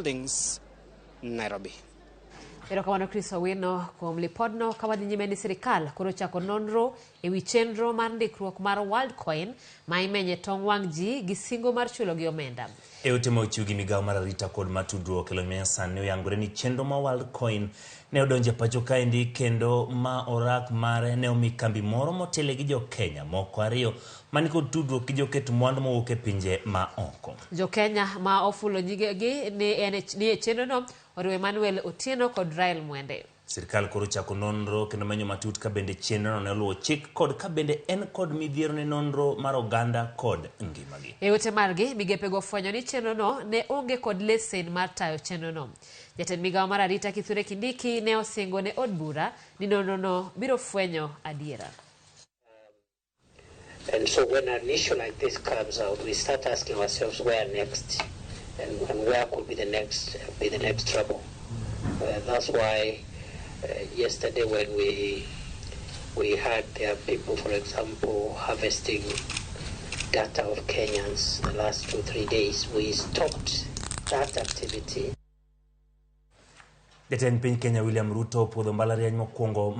Buildings, Nairobi. Erokamano Chris Owino kuom lipodno. Ka wadhi nyime ni sirikal koro chako nonro e wi chenro mar ndikruok mar Worldcoin ma imenye tong wang' ji gi singo mar chulo gi omenda. E ote ma ochiw gi migawo mar arita kod matudruok e lony manyasani oyangore ni chenro ma Worldcoin ne odonjo e pacho kaendi kendo ma orak mare ne omi kambi moro motele gi jo Kenya moko ariyo manikod tudruok gi joket mwandu mowuok e pinje ma oko. Jo Kenya ma ofulo nyingegi ni en ni e chenrono oriwo Emmanuel Otieno kod Rael Mwende. Sirkal koro chako nonro kendo menyo matut ka bende chenrono ne oluwo chik kod ka bende en kod midhiero ne nonro mar oganda kod ngimagi. E ote margi, migepego ofwenyo ni chenrono ne onge kod lesen mar tayo chenrono. Jatend migawo mar arita Kithure Kindiki ne osingo ne od bura ni nonrono biro fwenyo adiera. And so when an issue like this comes out, we start asking ourselves where next, and where could be the next trouble. That's why yesterday when we had there people, for example, harvesting data of Kenyans the last 2-3 days, we stopped that activity. Jatend piny Kenya William Ruto opuodho mbalariany mokwongo.